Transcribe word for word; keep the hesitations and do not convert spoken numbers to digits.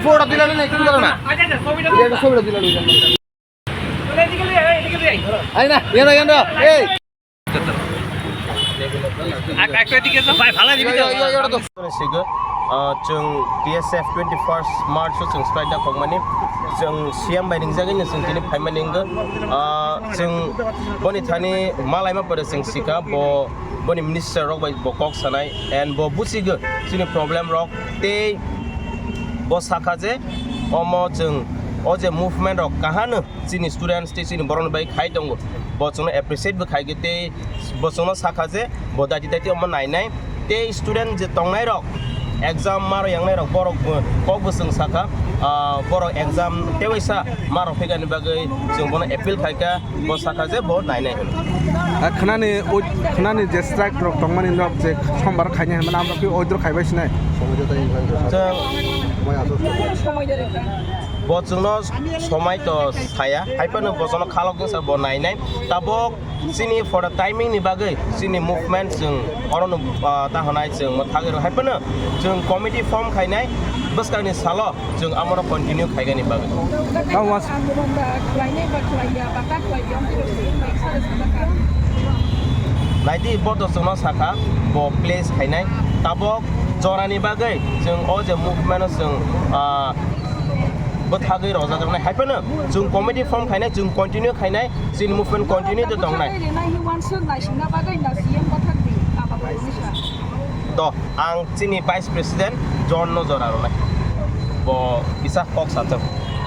Photo তুলে নে, একটু তুলে না। আচ্ছা, আচ্ছা, ছবিটা তুলে না। ছবিটা তুলে না। আরে না, ইয়ানো, ইয়ানো, এই। এক, একটু এদিকে এসো। ভাই, ভালো দিবি তো? ইয়া, ইয়া, ইয়া, ইয়া, তো। Sigo, ah, chwng T S F twenty-first March o chwng slai da kokmani, chwng C M bai ringjagwi no chwng tini phaimani wngkha. Ah, chwng boni thani malaima pore chwng sikha, bo boni minister rok bai bo kok sanai, and bo buchigo chini problem rok tei bo sakha je omo chwng o je movement rok kahano chini students tei chini borokni bai khai tongo, bo chwngno appreciate bo khaigwi tei bo chwngno sakha je bo daiti daiti omo nainai tei student je tongnai rok exam maro yangnai rok borok bo kok bo chwng sakha, ah, borok exam tewaisa maro phikani bagwi chwng bono appeal khaikha, bo sakha je bo nainai hwnwi. Ah, khwnani oi-, khwnani je strike rok tongmani nok je sombar khainai hwnmani amrok khe oidro khaibai sinai. Chwng bo chwngno somai to saya, hai phano bo chwngno khalok wngsa bo nainai. Tabok chini for the timing ni bagwi chini movement chwng orono, ah, ta hwnai chwng mwthagwi rw hai phano chwng committee form khainai bwskangni salo chwng amoro continue khaigani bagwi. Tamo mas- Naidi bo to chwngno sakha bo place khainai tabok jorani bagwi chwng o je movement o chwng, ah, bwthagwi rojak rwnai hai phano chwng committee form khainai chwng continue khainai. Chini movement continue de tongnai. Rina hi wansuk naisingna bagwi no C M bwthak di, aba bai wngsa. Do, ang chini Vice President John no jora rwnai. Bo kisa kok sathok.